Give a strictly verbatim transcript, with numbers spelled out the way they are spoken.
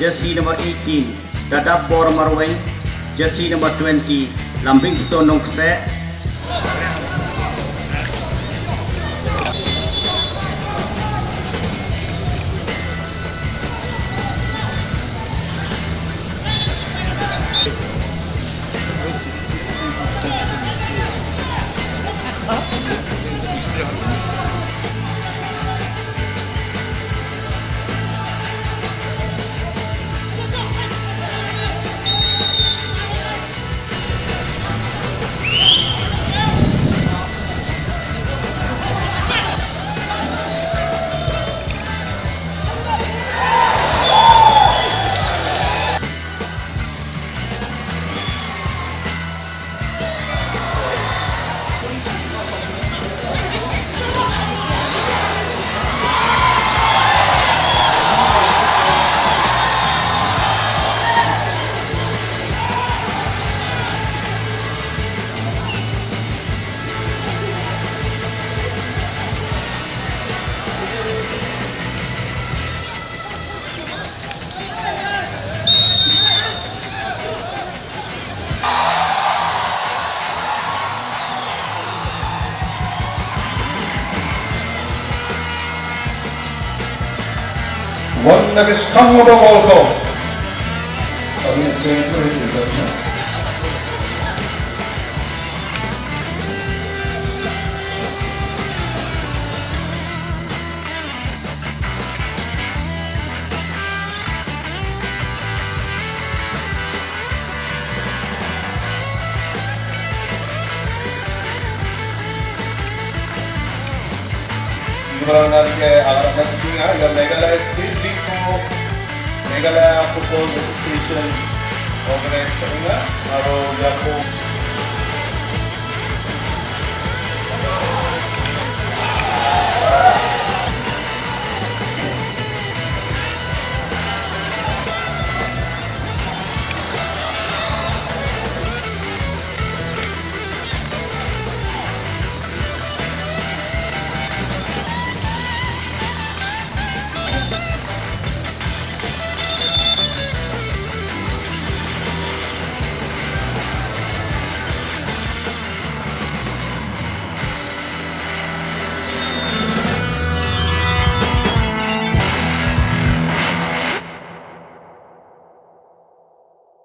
Jersey number eighteen, Dadap Bor Marweng. Jersey number twenty, Lambingstone Nongkseh. Wan na ka shnong ba bol ko. Ngi la nang ke alam na sting ah, ïa Meghalaya State League ko Meghalaya Football Association organize ka ïa, ah,